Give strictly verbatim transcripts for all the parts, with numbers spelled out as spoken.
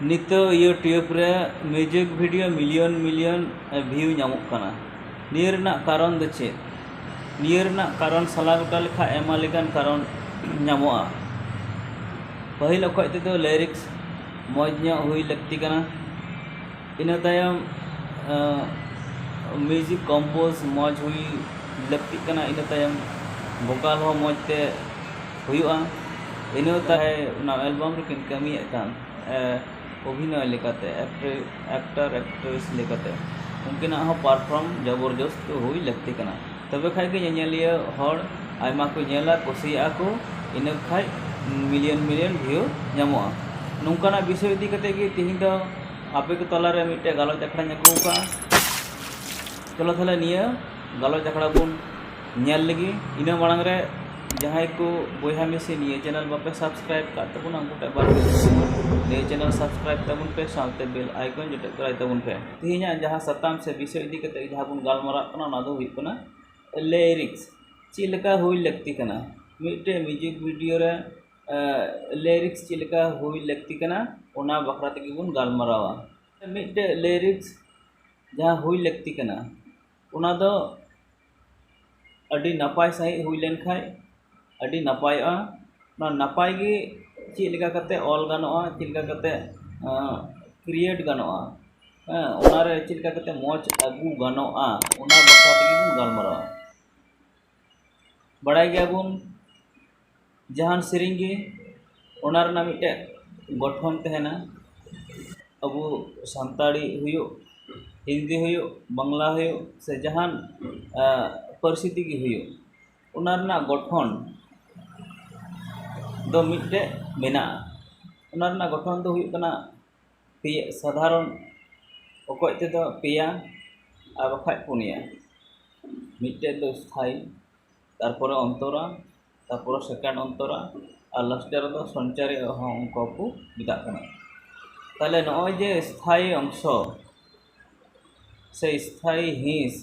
ᱱᱤᱛᱚᱜ YouTube ᱨᱮ music video million million view ᱧᱟᱢᱚᱜ ᱠᱟᱱᱟ᱾ ᱱᱤᱭᱟᱹ ᱨᱮᱱᱟᱜ ᱠᱟᱨᱚᱱ ᱫᱚ ᱪᱮᱫ? ᱱᱤᱭᱟᱹ ᱨᱮᱱᱟᱜ ᱠᱟᱨᱚᱱ ᱥᱟᱞᱟ ᱜᱚᱴᱟ ᱞᱮᱠᱷᱟᱱ ᱟᱭᱢᱟ ᱞᱮᱠᱟᱱ ᱠᱟᱨᱚᱱ ᱧᱟᱢᱚᱜᱼᱟ᱾ ᱯᱟᱹᱦᱤᱞ ᱚᱠᱚᱡ ᱛᱮᱫᱚ lyrics ᱢᱚᱡᱽ ᱧᱚᱜ ᱦᱩᱭ ᱞᱟᱹᱠᱛᱤ ᱠᱟᱱᱟ᱾ ᱤᱱᱟᱹ ᱛᱟᱭᱚᱢ music compose ᱢᱚᱡᱽ ᱦᱩᱭ ᱞᱟᱹᱠᱛᱤᱜ ᱠᱟᱱᱟ᱾ ᱤᱱᱟᱹ ᱛᱟᱭᱚᱢ vocal ᱦᱚᱸ ᱢᱚᱡᱽ ᱛᱮ ᱦᱩᱭᱩᱜᱼᱟ᱾ ᱤᱱᱟᱹ ᱛᱟᱭᱚᱢ ᱚᱱᱟ album ᱨᱮᱠᱤᱱ ᱠᱟᱹᱢᱤᱭᱮᱫ ᱠᱟᱱ ᱚᱵᱷᱤᱱᱚᱭ ᱞᱮᱠᱟᱛᱮ, actor actress ᱞᱮᱠᱟᱛᱮ ᱩᱱᱠᱤᱱᱟᱜ ᱦᱚᱸ perform ᱡᱚᱵᱚᱨᱡᱚᱥᱛ ᱦᱩᱭ ᱞᱟᱹᱠᱛᱤ ᱠᱟᱱᱟ᱾ ᱛᱚᱵᱮ ᱠᱷᱟᱡ ᱜᱮ ᱧᱮᱧᱮᱞᱤᱭᱟᱹ ᱦᱚᱲ ᱟᱭᱢᱟ ᱠᱚ ᱧᱮᱞᱟ, ᱠᱩᱥᱤᱭᱟᱜᱼᱟ ᱠᱚ, ᱤᱱᱟᱹ ᱠᱷᱟᱡ million million view ᱧᱟᱢᱚᱜᱼᱟ᱾ ᱱᱚᱝᱠᱟᱱᱟᱜ ᱵᱤᱥᱚᱭ ᱤᱫᱤ ᱠᱟᱛᱮ ᱜᱮ ᱛᱮᱦᱮᱧ ᱫᱚ ᱟᱯᱮ ᱠᱚ ᱛᱟᱞᱟᱨᱮ ᱢᱤᱫᱴᱮᱡ ᱜᱟᱞᱚᱪ ᱟᱠᱷᱲᱟᱧ ᱟᱹᱜᱩ ᱟᱠᱟᱫᱼᱟ᱾ ᱪᱚᱞᱚ ᱛᱟᱦᱞᱮ ᱱᱤᱭᱟᱹ ᱜᱟᱞᱚᱪ ᱟᱠᱷᱲᱟ ᱵᱚᱱ ᱧᱮᱞ ᱞᱮᱜᱮ᱾ ᱤᱱᱟᱹ ᱢᱟᱲᱟᱝ ᱨᱮ ᱡᱟᱦᱟᱸᱭ ᱠᱚ ᱵᱚᱭᱦᱟ ᱢᱤᱥᱤ ᱱᱤᱭᱟᱹ channel ᱵᱟᱯᱮ subscribe ᱠᱟᱜ ᱛᱟᱵᱚᱱᱟ, ᱩᱱᱠᱩ ᱴᱷᱮᱱ ᱵᱟᱨ ᱱᱤᱭᱟᱹ channel subscribe ᱛᱟᱵᱚᱱ ᱯᱮ, ᱥᱟᱶᱛᱮ bell icon ᱡᱚᱴᱮᱫ ᱛᱚᱨᱟᱭ ᱛᱟᱵᱚᱱ ᱯᱮ᱾ ᱛᱮᱦᱮᱧᱟᱜ ᱡᱟᱦᱟᱸ ᱥᱟᱛᱟᱢ ᱥᱮ ᱵᱤᱥᱚᱭ ᱤᱫᱤ ᱠᱟᱛᱮ ᱡᱟᱦᱟᱸ ᱵᱚᱱ ᱜᱟᱞᱢᱟᱨᱟᱜ ᱠᱟᱱᱟ, ᱚᱱᱟ ᱫᱚ ᱦᱩᱭᱩᱜ ᱠᱟᱱᱟ lyrics ᱪᱮᱫ ᱞᱮᱠᱟ ᱦᱩᱭ ᱞᱟᱹᱠᱛᱤ ᱠᱟᱱᱟ᱾ ᱢᱤᱫᱴᱮᱡ music video ᱨᱮ lyrics ᱪᱮᱫ ᱞᱮᱠᱟ ᱦᱩᱭ ᱞᱟᱹᱠᱛᱤ ᱠᱟᱱᱟ, ᱚᱱᱟ ᱵᱟᱠᱷᱨᱟ ᱛᱮᱜᱮ ᱵᱚᱱ ᱜᱟᱞᱢᱟᱨᱟᱣᱟ᱾ ᱢᱤᱫᱴᱮᱡ lyrics ᱡᱟᱦᱟᱸ ᱦᱩᱭ ᱞᱟᱹᱠᱛᱤ ᱠᱟᱱᱟ, ᱚᱱᱟ ᱫᱚ ᱟᱹᱰᱤ ᱱᱟᱯᱟᱭ ᱥᱟᱺᱦᱤᱡ ᱦᱩᱭ ᱞᱮᱱᱠᱷᱟᱡ ᱟᱹᱰᱤ ᱱᱟᱯᱟᱭᱚᱜᱼᱟ᱾ ᱚᱱᱟ ᱱᱟᱯᱟᱭ ᱜᱮ ᱪᱮᱫ ᱞᱮᱠᱟ ᱠᱟᱛᱮ ᱚᱞ ᱜᱟᱱᱚᱜᱼᱟ, ᱪᱮᱫ ᱞᱮᱠᱟ ᱠᱟᱛᱮ create ᱜᱟᱱᱚᱜᱼᱟ, ᱦᱮᱸ, ᱚᱱᱟᱨᱮ ᱪᱮᱫ ᱞᱮᱠᱟ ᱠᱟᱛᱮ ᱢᱚᱡᱽ ᱟᱹᱜᱩ ᱜᱟᱱᱚᱜᱼᱟ, ᱚᱱᱟ ᱵᱟᱠᱷᱨᱟ ᱛᱮᱜᱮ ᱵᱚᱱ ᱜᱟᱞᱢᱟᱨᱟᱣᱟ᱾ ᱵᱟᱲᱟᱭ ᱜᱮᱭᱟᱵᱚᱱ, ᱡᱟᱦᱟᱱ ᱥᱮᱨᱮᱧ ᱜᱮ ᱚᱱᱟ ᱨᱮᱱᱟᱜ ᱢᱤᱫᱴᱮᱡ ᱜᱚᱴᱷᱚᱱ ᱛᱟᱦᱮᱱᱟ᱾ ᱟᱵᱚ ᱥᱟᱱᱛᱟᱲᱤ ᱦᱩᱭᱩᱜ, ᱦᱤᱱᱫᱤ ᱦᱩᱭᱩᱜ, ᱵᱟᱝᱞᱟ ᱦᱩᱭᱩᱜ, ᱥᱮ ᱡᱟᱦᱟᱱ ᱯᱟᱹᱨᱥᱤ ᱛᱮᱜᱮ ᱦᱩᱭᱩᱜ, ᱚᱱᱟ ᱨᱮᱱᱟᱜ ᱜᱚᱴᱷᱚᱱ ᱫᱚ ᱢᱤᱫᱴᱮᱡ ᱢᱮᱱᱟᱜᱼᱟ᱾ ᱚᱱᱟ ᱨᱮᱱᱟᱜ ᱜᱚᱴᱷᱚᱱ ᱫᱚ ᱦᱩᱭᱩᱜ ᱠᱟᱱᱟ ᱯᱮᱭᱟ, ᱥᱟᱫᱷᱟᱨᱚᱱ ᱚᱠᱚᱡ ᱛᱮᱫᱚ ᱯᱮᱭᱟ ᱟᱨ ᱵᱟᱠᱷᱟᱡ ᱯᱩᱱᱭᱟ᱾ ᱢᱤᱫᱴᱮᱡ ᱫᱚ ᱥᱛᱷᱟᱭᱤ, ᱛᱟᱨᱯᱚᱨᱮ ᱚᱱᱛᱚᱨᱟ, ᱛᱟᱨᱯᱚᱨᱮ second ᱚᱱᱛᱚᱨᱟ, ᱟᱨ last ᱨᱮᱫᱚ ᱥᱚᱧᱪᱟᱨᱤ ᱦᱚᱸ ᱚᱱᱠᱟ ᱠᱚ ᱢᱮᱛᱟᱜ ᱠᱟᱱᱟ᱾ ᱛᱟᱦᱞᱮ ᱱᱚᱜᱼᱚᱭ ᱡᱮ ᱥᱛᱷᱟᱭᱤ ᱚᱝᱥᱚ ᱥᱮ ᱥᱛᱷᱟᱭᱤ ᱦᱤᱸᱥ,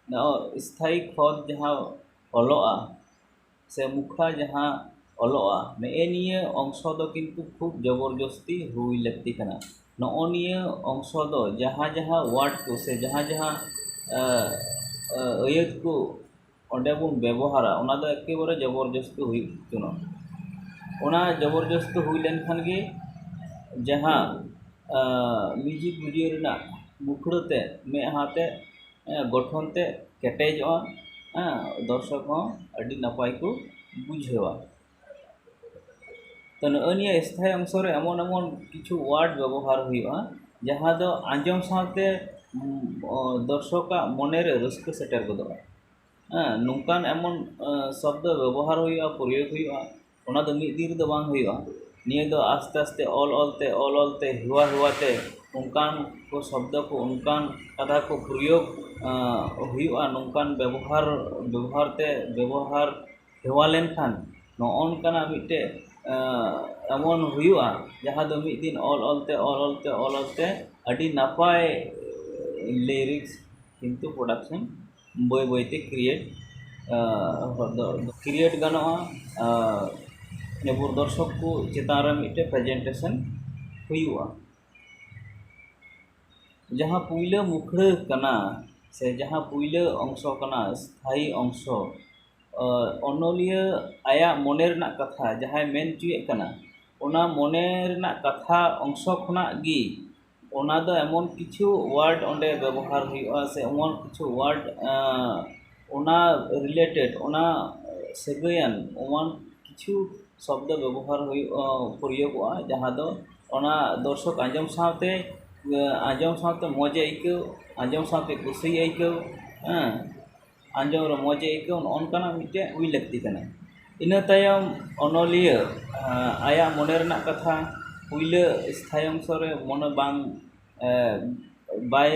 ᱱᱚᱜᱼᱚᱭ ᱥᱛᱷᱟᱭᱤ ᱠᱷᱚᱛ ᱡᱟᱦᱟᱸ ᱚᱞᱚᱜᱼᱟ ᱥᱮ ᱢᱩᱠᱷᱲᱟ ᱡᱟᱦᱟᱸ ᱚᱞᱚᱜᱼᱟ, ᱱᱮᱜᱼᱮ ᱱᱤᱭᱟᱹ ᱚᱝᱥᱚ ᱫᱚ ᱠᱤᱱᱛᱩ ᱠᱷᱩᱵ ᱡᱚᱵᱚᱨᱡᱚᱥᱛᱤ ᱦᱩᱭ ᱞᱟᱹᱠᱛᱤ ᱠᱟᱱᱟ᱾ ᱱᱚᱜᱼᱚ ᱱᱤᱭᱟᱹ ᱚᱝᱥᱚ ᱫᱚ ᱡᱟᱦᱟᱸ ᱡᱟᱦᱟᱸ ᱣᱟᱨᱰ ᱠᱚ ᱥᱮ ᱡᱟᱦᱟᱸ ᱡᱟᱦᱟᱸ ᱟᱹᱭᱟᱹᱛ ᱠᱚ ᱚᱸᱰᱮ ᱵᱚᱱ ᱵᱮᱵᱚᱦᱟᱨᱟ, ᱚᱱᱟ ᱫᱚ ᱮᱠᱮᱵᱟᱨᱮ ᱡᱚᱵᱚᱨᱡᱚᱥᱛᱤ ᱦᱩᱭᱩᱜ ᱠᱟᱱᱟ᱾ ᱚᱱᱟ ᱡᱚᱵᱚᱨᱡᱚᱥᱛᱤ ᱦᱩᱭ ᱞᱮᱱᱠᱷᱟᱱ ᱜᱮ ᱡᱟᱦᱟᱸ ᱢᱤᱣᱡᱤᱠ ᱵᱷᱤᱰᱤᱭᱳ ᱨᱮᱱᱟᱜ ᱢᱩᱠᱷᱲᱟᱹ ᱛᱮ ᱢᱮᱫᱦᱟ ᱛᱮ ᱜᱚᱴᱷᱚᱱ ᱛᱮ ᱠᱮᱴᱮᱡᱚᱜᱼᱟ᱾ ᱫᱚᱨᱥᱚᱠ ᱦᱚᱸ ᱟᱹᱰᱤ ᱱᱟᱯᱟᱭ ᱠᱚ ᱵᱩᱡᱷᱟᱹᱣᱟ᱾ ᱛᱚ ᱱᱚᱜᱼᱚ ᱱᱤᱭᱟᱹ ᱥᱛᱷᱟᱭᱤ ᱚᱝᱥᱚ ᱨᱮ ᱮᱢᱚᱱ ᱮᱢᱚᱱ ᱠᱤᱪᱷᱩ ᱣᱟᱨᱰ ᱵᱮᱵᱚᱦᱟᱨ ᱦᱩᱭᱩᱜᱼᱟ, ᱡᱟᱦᱟᱸ ᱫᱚ ᱟᱸᱡᱚᱢ ᱥᱟᱶᱛᱮ ᱫᱚᱨᱥᱚᱠᱟᱜ ᱢᱚᱱᱮ ᱨᱮ ᱨᱟᱹᱥᱠᱟᱹ ᱥᱮᱴᱮᱨ ᱜᱚᱫᱚᱜᱼᱟ᱾ ᱦᱮᱸ, ᱱᱚᱝᱠᱟᱱ ᱮᱢᱚᱱ ᱥᱚᱵᱫᱚ ᱵᱮᱵᱚᱦᱟᱨ ᱦᱩᱭᱩᱜᱼᱟ, ᱯᱨᱚᱭᱳᱜᱽ ᱦᱩᱭᱩᱜᱼᱟ, ᱚᱱᱟ ᱫᱚ ᱢᱤᱫ ᱫᱤᱱ ᱨᱮᱫᱚ ᱵᱟᱝ ᱦᱩᱭᱩᱜᱼᱟ᱾ ᱱᱤᱭᱟᱹ ᱫᱚ ᱟᱥᱛᱮ ᱟᱥᱛᱮ, ᱚᱞ ᱚᱞ ᱛᱮ, ᱚᱞ ᱚᱞ ᱛᱮ, ᱦᱮᱣᱟ ᱦᱮᱣᱟ ᱛᱮ ᱚᱱᱠᱟᱱ ᱠᱚ ᱥᱚᱵᱫᱚ ᱠᱚ, ᱚᱱᱠᱟᱱ ᱠᱟᱛᱷᱟ ᱠᱚ ᱯᱨᱚᱭᱳᱜᱽ ᱦᱩᱭᱩᱜᱼᱟ᱾ ᱱᱚᱝᱠᱟᱱ ᱵᱮᱵᱚᱦᱟᱨ ᱵᱮᱵᱚᱦᱟᱨ ᱛᱮ, ᱵᱮᱵᱚᱦᱟᱨ ᱦᱮᱣᱟ ᱞᱮᱱᱠᱷᱟᱱ ᱱᱚᱜᱼᱚ ᱱᱚᱝᱠᱟᱱᱟᱜ ᱢᱤᱫᱴᱮᱡ ᱮᱢᱚᱱ ᱦᱩᱭᱩᱜᱼᱟ, ᱡᱟᱦᱟᱸ ᱫᱚ ᱢᱤᱫ ᱫᱤᱱ ᱚᱞ ᱚᱞ ᱛᱮ, ᱚᱞ ᱚᱞ ᱛᱮ, ᱚᱞ ᱚᱞ ᱛᱮ ᱟᱹᱰᱤ ᱱᱟᱯᱟᱭ ᱞᱤᱨᱤᱠᱥ ᱠᱤᱱᱛᱩ ᱯᱨᱚᱰᱟᱠᱥᱚᱱ ᱵᱟᱹᱭ ᱵᱟᱹᱭᱛᱮ ᱠᱨᱤᱭᱮᱴ ᱠᱨᱤᱭᱮᱴ ᱜᱟᱱᱚᱜᱼᱟ᱾ ᱟᱵᱚ ᱫᱚᱨᱥᱚᱠ ᱠᱚ ᱪᱮᱛᱟᱱ ᱨᱮ ᱢᱤᱫᱴᱮᱡ ᱯᱨᱮᱡᱮᱱᱴᱮᱥᱚᱱ ᱦᱩᱭᱩᱜᱼᱟ᱾ ᱡᱟᱦᱟᱸ ᱯᱩᱭᱞᱟᱹ ᱢᱩᱠᱷᱲᱟᱹ ᱠᱟᱱᱟ ᱥᱮ ᱡᱟᱦᱟᱸ ᱯᱩᱭᱞᱟᱹ ᱚᱝᱥᱚ ᱠᱟᱱᱟ, ᱥᱛᱷᱟᱭᱤ ᱚᱝᱥᱚ, ᱚᱱᱚᱞᱤᱭᱟᱹ ᱟᱭᱟᱜ ᱢᱚᱱᱮ ᱨᱮᱱᱟᱜ ᱠᱟᱛᱷᱟ ᱡᱟᱦᱟᱸᱭ ᱢᱮᱱ ᱦᱚᱪᱚᱭᱮᱫ ᱠᱟᱱᱟ, ᱚᱱᱟ ᱢᱚᱱᱮ ᱨᱮᱱᱟᱜ ᱠᱟᱛᱷᱟ ᱚᱝᱥᱚ ᱠᱷᱚᱱᱟᱜ ᱜᱮ ᱚᱱᱟ ᱫᱚ ᱮᱢᱚᱱ ᱠᱤᱪᱷᱩ ᱣᱟᱨᱰ ᱚᱸᱰᱮ ᱵᱮᱵᱚᱦᱟᱨ ᱦᱩᱭᱩᱜᱼᱟ ᱥᱮ ᱮᱢᱚᱱ ᱠᱤᱪᱷᱩ ᱣᱟᱨᱰ ᱚᱱᱟ ᱨᱤᱞᱮᱴᱮᱰ, ᱚᱱᱟ ᱥᱟᱹᱜᱟᱹᱭᱟᱱ ᱮᱢᱚᱱ ᱠᱤᱪᱷᱩ ᱥᱚᱵᱫᱚ ᱵᱮᱵᱚᱦᱟᱨ ᱦᱩᱭᱩᱜᱼᱟ, ᱯᱨᱚᱭᱳᱜᱚᱜᱼᱟ, ᱡᱟᱦᱟᱸ ᱫᱚ ᱚᱱᱟ ᱫᱚᱨᱥᱚᱠ ᱟᱸᱡᱚᱢ ᱥᱟᱶᱛᱮ ᱟᱸᱡᱚᱢ ᱥᱟᱶᱛᱮ ᱢᱚᱡᱽ ᱮ ᱟᱹᱭᱠᱟᱹᱣ, ᱟᱸᱡᱚᱢ ᱥᱟᱶᱛᱮ ᱠᱩᱥᱤ ᱮ ᱟᱹᱭᱠᱟᱹᱣ, ᱦᱮᱸ, ᱟᱸᱡᱚᱢ ᱨᱮ ᱢᱚᱡᱽ ᱮ ᱟᱹᱭᱠᱟᱹᱣ, ᱱᱚᱜᱼᱚ ᱱᱚᱝᱠᱟᱱᱟᱜ ᱢᱤᱫᱴᱮᱡ ᱦᱩᱭ ᱞᱟᱹᱠᱛᱤ ᱠᱟᱱᱟ᱾ ᱤᱱᱟᱹ ᱛᱟᱭᱚᱢ ᱚᱱᱚᱞᱤᱭᱟᱹ ᱟᱭᱟᱜ ᱢᱚᱱᱮ ᱨᱮᱱᱟᱜ ᱠᱟᱛᱷᱟ ᱯᱩᱭᱞᱟᱹ ᱥᱛᱷᱟᱭᱤ ᱚᱝᱥᱚ ᱨᱮ ᱢᱚᱱᱮ ᱵᱟᱝ ᱵᱟᱭ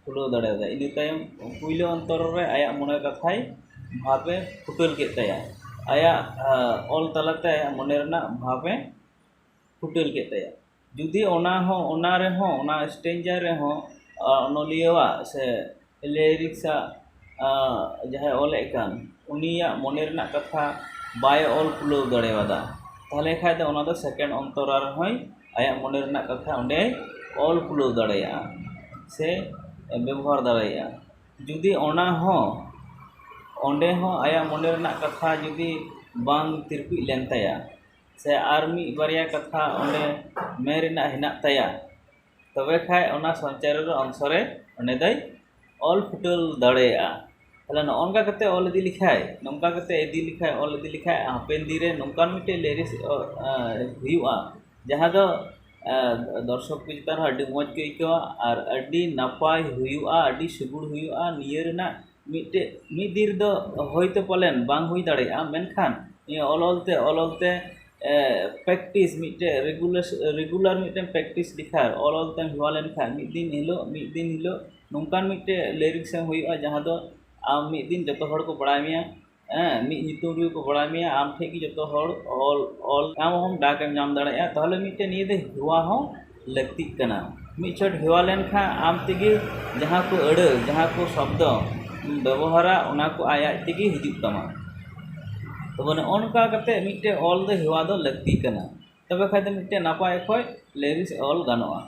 ᱠᱷᱩᱞᱟᱹᱣ ᱫᱟᱲᱮᱭᱟᱫᱟ᱾ ᱤᱱᱟᱹ ᱛᱟᱭᱚᱢ ᱯᱩᱭᱞᱟᱹ ᱚᱱᱛᱚᱨ ᱨᱮ ᱟᱭᱟᱜ ᱢᱚᱱᱮ ᱠᱟᱛᱷᱟᱭ ᱵᱷᱟᱵᱽ ᱮ ᱯᱷᱩᱴᱟᱹᱞ ᱠᱮᱫ ᱛᱟᱭᱟ, ᱟᱭᱟᱜ ᱚᱞ ᱛᱟᱞᱟᱛᱮ ᱟᱭᱟᱜ ᱢᱚᱱᱮ ᱨᱮᱱᱟᱜ ᱵᱷᱟᱵᱽ ᱮ ᱯᱷᱩᱴᱟᱹᱞ ᱠᱮᱫ ᱛᱟᱭᱟ᱾ ᱡᱩᱫᱤ ᱚᱱᱟ ᱦᱚᱸ, ᱚᱱᱟ ᱨᱮᱦᱚᱸ, ᱚᱱᱟ ᱥᱴᱮᱱᱡᱟ ᱨᱮᱦᱚᱸ ᱚᱱᱚᱞᱤᱭᱟᱹᱣᱟᱜ ᱥᱮ ᱞᱤᱨᱤᱠᱥᱟᱜ ᱡᱟᱦᱟᱸᱭ ᱚᱞᱮᱫ ᱠᱟᱱ, ᱩᱱᱤᱭᱟᱜ ᱢᱚᱱᱮ ᱨᱮᱱᱟᱜ ᱠᱟᱛᱷᱟ ᱵᱟᱭ ᱚᱞ ᱠᱩᱞᱟᱹᱣ ᱫᱟᱲᱮᱭᱟᱫᱟ, ᱛᱟᱦᱚᱞᱮ ᱠᱷᱟᱡ ᱫᱚ ᱚᱱᱟ ᱫᱚ second ᱚᱱᱛᱚᱨᱟ ᱨᱮᱦᱚᱸᱭ ᱟᱭᱟᱜ ᱢᱚᱱᱮ ᱨᱮᱱᱟᱜ ᱠᱟᱛᱷᱟ ᱚᱸᱰᱮᱭ ᱚᱞ ᱠᱩᱞᱟᱹᱣ ᱫᱟᱲᱮᱭᱟᱜᱼᱟ ᱥᱮ ᱵᱮᱵᱚᱦᱟᱨ ᱫᱟᱲᱮᱭᱟᱜᱼᱟ᱾ ᱡᱩᱫᱤ ᱚᱱᱟ ᱦᱚᱸ, ᱚᱸᱰᱮ ᱦᱚᱸ ᱟᱭᱟᱜ ᱢᱚᱱᱮ ᱨᱮᱱᱟᱜ ᱠᱟᱛᱷᱟ ᱡᱩᱫᱤ ᱵᱟᱝ ᱛᱤᱨᱯᱤᱫ ᱞᱮᱱ ᱛᱟᱭᱟ, ᱥᱮ ᱟᱨ ᱢᱤᱫ ᱵᱟᱨᱭᱟ ᱠᱟᱛᱷᱟ ᱚᱸᱰᱮ ᱢᱮᱱ ᱨᱮᱱᱟᱜ ᱦᱮᱱᱟᱜ ᱛᱟᱭᱟ, ᱛᱚᱵᱮ ᱠᱷᱟᱡ ᱚᱱᱟ ᱥᱚᱧᱪᱟᱨ ᱨᱮ ᱚᱝᱥᱚ ᱨᱮ ᱚᱸᱰᱮ ᱫᱚᱭ ᱚᱞ ᱯᱷᱩᱴᱟᱹᱞ ᱫᱟᱲᱮᱭᱟᱜᱼᱟ᱾ ᱛᱟᱦᱞᱮ ᱱᱚᱜᱼᱚ ᱱᱚᱝᱠᱟ ᱠᱟᱛᱮ ᱚᱞ ᱤᱫᱤ ᱞᱮᱠᱷᱟᱡ, ᱱᱚᱝᱠᱟ ᱠᱟᱛᱮ ᱤᱫᱤ ᱞᱮᱠᱷᱟᱡ, ᱚᱞ ᱤᱫᱤ ᱞᱮᱠᱷᱟᱡ ᱦᱟᱯᱮᱱ ᱫᱤᱱ ᱨᱮ ᱱᱚᱝᱠᱟᱱ ᱢᱤᱫᱴᱮᱡ ᱞᱤᱨᱤᱠᱥ ᱦᱩᱭᱩᱜᱼᱟ, ᱡᱟᱦᱟᱸ ᱫᱚ ᱫᱚᱨᱥᱚᱠ ᱠᱚ ᱪᱮᱛᱟᱱ ᱨᱮ ᱟᱹᱰᱤ ᱢᱚᱡᱽ ᱠᱚ ᱟᱹᱭᱠᱟᱹᱣᱟ ᱟᱨ ᱟᱹᱰᱤ ᱱᱟᱯᱟᱭ ᱦᱩᱭᱩᱜᱼᱟ, ᱟᱹᱰᱤ ᱥᱤᱵᱤᱞ ᱦᱩᱭᱩᱜᱼᱟ᱾ ᱱᱤᱭᱟᱹ ᱨᱮᱱᱟᱜ ᱢᱤᱫᱴᱮᱡ, ᱢᱤᱫ ᱫᱤᱱ ᱨᱮᱫᱚ ᱦᱚᱭᱛᱳ ᱯᱟᱞᱮᱱ ᱵᱟᱝ ᱦᱩᱭ ᱫᱟᱲᱮᱭᱟᱜᱼᱟ, ᱢᱮᱱᱠᱷᱟᱱ ᱱᱤᱭᱟᱹ ᱚᱞ ᱚᱞᱛᱮ, ᱚᱞ ᱚᱞᱛᱮ ᱯᱨᱮᱠᱴᱤᱥ, ᱢᱤᱫᱴᱮᱡ ᱨᱮᱜᱩᱞᱟᱨ, ᱨᱮᱜᱩᱞᱟᱨ ᱢᱤᱫᱴᱮᱱ ᱯᱨᱮᱠᱴᱤᱥ ᱞᱮᱠᱷᱟᱱ, ᱚᱞ ᱚᱞ ᱛᱮᱢ ᱦᱮᱣᱟ ᱞᱮᱱᱠᱷᱟᱱ, ᱢᱤᱫ ᱫᱤᱱ ᱦᱤᱞᱳᱜ, ᱢᱤᱫ ᱫᱤᱱ ᱦᱤᱞᱳᱜ ᱱᱚᱝᱠᱟᱱ ᱢᱤᱫᱴᱮᱡ ᱞᱤᱨᱤᱠᱥ ᱮᱢ ᱦᱩᱭᱩᱜᱼᱟ, ᱡᱟᱦᱟᱸ ᱫᱚ ᱟᱢ ᱢᱤᱫ ᱫᱤᱱ ᱡᱚᱛᱚ ᱦᱚᱲ ᱠᱚ ᱵᱟᱲᱟᱭ ᱢᱮᱭᱟ, ᱦᱮᱸ, ᱢᱤᱫ ᱧᱩᱛᱩᱢ ᱨᱮᱜᱮ ᱠᱚ ᱵᱟᱲᱟᱭ ᱢᱮᱭᱟ, ᱟᱢ ᱴᱷᱮᱡ ᱜᱮ ᱡᱚᱛᱚ ᱦᱚᱲ ᱚᱞ, ᱚᱞ ᱟᱢ ᱦᱚᱸᱢ ᱰᱟᱠ ᱮᱢ ᱧᱟᱢ ᱫᱟᱲᱮᱭᱟᱜᱼᱟ᱾ ᱛᱟᱦᱚᱞᱮ ᱢᱤᱫᱴᱮᱡ ᱱᱤᱭᱟᱹ ᱫᱚ ᱦᱮᱣᱟ ᱦᱚᱸ ᱞᱟᱹᱠᱛᱤᱜ ᱠᱟᱱᱟ᱾ ᱢᱤᱫ ᱪᱷᱚᱴ ᱦᱮᱣᱟ ᱞᱮᱱᱠᱷᱟᱱ ᱟᱢ ᱛᱮᱜᱮ ᱡᱟᱦᱟᱸ ᱠᱚ ᱟᱹᱲᱟᱹ, ᱡᱟᱦᱟᱸ ᱠᱚ ᱥᱚᱵᱫᱚ ᱵᱮᱵᱚᱦᱟᱨᱟ, ᱚᱱᱟ ᱠᱚ ᱟᱡ ᱟᱡ ᱛᱮᱜᱮ ᱦᱤᱡᱩᱜ ᱛᱟᱢᱟ᱾ ᱛᱚᱵᱮ ᱱᱚᱜᱼᱚ ᱱᱚᱝᱠᱟ ᱠᱟᱛᱮ ᱢᱤᱫᱴᱮᱡ ᱚᱞ ᱫᱚ ᱦᱮᱣᱟ ᱫᱚ ᱞᱟᱹᱠᱛᱤ ᱠᱟᱱᱟ, ᱛᱚᱵᱮ ᱠᱷᱟᱡ ᱫᱚ ᱢᱤᱫᱴᱮᱡ ᱱᱟᱯᱟᱭ ᱚᱠᱚᱡ ᱞᱤᱨᱤᱠᱥ ᱚᱞ ᱜᱟᱱᱚᱜᱼᱟ᱾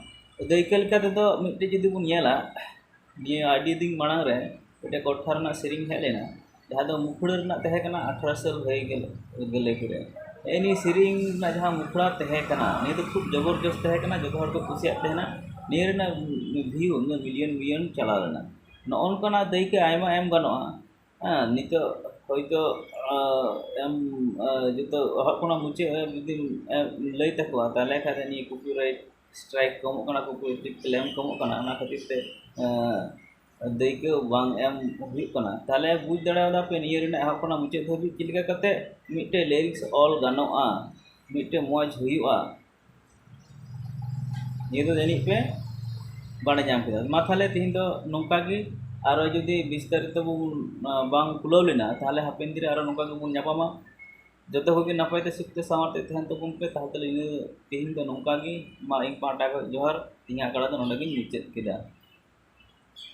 ᱫᱟᱹᱭᱠᱟᱹ ᱞᱮᱠᱟ ᱛᱮᱫᱚ ᱢᱤᱫᱴᱮᱡ ᱡᱩᱫᱤ ᱵᱚᱱ ᱧᱮᱞᱟ, ᱱᱤᱭᱟᱹ ᱟᱹᱰᱤ ᱫᱤᱱ ᱢᱟᱲᱟᱝ ᱨᱮ ᱢᱤᱫᱴᱮᱡ ᱠᱚᱴᱷᱟ ᱨᱮᱱᱟᱜ ᱥᱮᱨᱮᱧ ᱦᱮᱡ ᱞᱮᱱᱟ, ᱡᱟᱦᱟᱸ ᱫᱚ ᱢᱩᱠᱷᱲᱟᱹ ᱨᱮᱱᱟᱜ ᱛᱟᱦᱮᱸ ᱠᱟᱱᱟ, ᱟᱴᱷᱨᱚᱥᱚ ᱵᱷᱟᱹᱭ ᱜᱮᱞ, ᱜᱮᱞᱮ ᱠᱚᱨᱮ᱾ ᱱᱤᱭᱟᱹ ᱥᱮᱨᱮᱧ ᱨᱮᱱᱟᱜ ᱡᱟᱦᱟᱸ ᱢᱩᱠᱷᱲᱟ ᱛᱟᱦᱮᱸ ᱠᱟᱱᱟ, ᱱᱤᱭᱟᱹ ᱫᱚ ᱠᱷᱩᱵ ᱡᱚᱵᱚᱨᱡᱚᱥ ᱛᱟᱦᱮᱸ ᱠᱟᱱᱟ, ᱡᱚᱛᱚ ᱦᱚᱲ ᱠᱚ ᱠᱩᱥᱤᱭᱟᱜ ᱛᱟᱦᱮᱱᱟ᱾ ᱱᱤᱭᱟᱹ ᱨᱮᱱᱟᱜ ᱵᱷᱤᱭᱩ ᱢᱤᱞᱤᱭᱚᱱ ᱢᱤᱞᱤᱭᱚᱱ ᱪᱟᱞᱟᱣ ᱞᱮᱱᱟ᱾ ᱱᱚᱜᱼᱚ ᱱᱚᱝᱠᱟᱱᱟᱜ ᱫᱟᱹᱭᱠᱟᱹ ᱟᱭᱢᱟ ᱮᱢ ᱜᱟᱱᱚᱜᱼᱟ᱾ ᱦᱮᱸ, ᱱᱤᱛᱚᱜ ᱦᱚᱭᱛᱳ, ᱟᱸ, ᱮᱢ, ᱟᱸ, ᱡᱚᱛᱚ ᱮᱦᱚᱵ ᱠᱷᱚᱱᱟᱜ ᱢᱩᱪᱟᱹᱫ ᱦᱟᱹᱵᱤᱡ ᱡᱩᱫᱤᱢ, ᱮᱢ ᱞᱟᱹᱭ ᱛᱟᱠᱚᱣᱟ, ᱛᱟᱦᱚᱞᱮ ᱠᱷᱟᱱ ᱫᱚ ᱱᱤᱭᱟᱹ ᱠᱚᱯᱤᱨᱟᱭᱤᱴ ᱥᱴᱨᱟᱭᱤᱠ ᱠᱚ ᱮᱢᱚᱜ ᱠᱟᱱᱟ, ᱠᱚᱯᱤᱨᱟᱭᱤᱴ ᱠᱞᱮᱢ ᱠᱚ ᱮᱢᱚᱜ ᱠᱟᱱᱟ, ᱚᱱᱟ ᱠᱷᱟᱹᱛᱤᱨ ᱛᱮ, ᱟᱸ, ᱫᱟᱹᱭᱠᱟᱹ ᱵᱟᱝ ᱮᱢ ᱦᱩᱭᱩᱜ ᱠᱟᱱᱟ᱾ ᱛᱟᱦᱚᱞᱮ ᱵᱩᱡᱽ ᱫᱟᱲᱮᱭᱟᱫᱟ ᱯᱮ ᱱᱤᱭᱟᱹ ᱨᱮᱱᱟᱜ ᱮᱦᱚᱵ ᱠᱷᱚᱱᱟᱜ ᱢᱩᱪᱟᱹᱫ ᱫᱷᱟᱹᱵᱤᱡ ᱪᱮᱫ ᱞᱮᱠᱟ ᱠᱟᱛᱮ ᱢᱤᱫᱴᱮᱡ ᱞᱤᱨᱤᱠᱥ ᱚᱞ ᱜᱟᱱᱚᱜᱼᱟ, ᱢᱤᱫᱴᱮᱡ ᱢᱚᱡᱽ ᱦᱩᱭᱩᱜᱼᱟ᱾ ᱱᱤᱭᱟᱹ ᱫᱚ ᱡᱟᱹᱱᱤᱡ ᱯᱮ ᱵᱟᱲᱟᱭ ᱧᱟᱢ ᱠᱮᱫᱟ᱾ ᱢᱟ ᱛᱟᱦᱚᱞᱮ ᱛᱮᱦᱮᱧ ᱫᱚ ᱱᱚᱝᱠᱟ ᱜᱮ, ᱟᱨᱚ ᱡᱩᱫᱤ ᱵᱤᱥᱛᱟᱨᱤᱛᱚ ᱵᱚᱱ, ᱟᱸ, ᱵᱟᱝ ᱠᱩᱞᱟᱹᱣ ᱞᱮᱱᱟ, ᱛᱟᱦᱚᱞᱮ ᱦᱟᱯᱮᱱ ᱫᱤᱱ ᱨᱮ ᱟᱨᱚ ᱱᱚᱝᱠᱟ ᱜᱮᱵᱚᱱ ᱧᱟᱯᱟᱢᱟ᱾ ᱡᱚᱛᱚ ᱠᱚᱜᱮ ᱱᱟᱯᱟᱭ ᱛᱮ ᱥᱩᱠ ᱛᱮ ᱥᱟᱶᱟᱨ ᱛᱮ ᱛᱟᱦᱮᱱ ᱛᱟᱵᱚᱱ ᱯᱮ᱾ ᱛᱟᱦᱚᱞᱮ ᱤᱱᱟᱹ ᱛᱮᱦᱮᱧ ᱫᱚ ᱱᱚᱝᱠᱟ ᱜᱮ, ᱢᱟ ᱤᱧ ᱯᱟᱦᱴᱟ ᱠᱷᱚᱱ ᱡᱚᱦᱟᱨ, ᱤᱧᱟᱹᱜ ᱟᱠᱷᱲᱟ ᱫᱚ ᱱᱚᱰᱮ ᱜᱤᱧ ᱢᱩᱪᱟᱹᱫ ᱠᱮᱫᱟ᱾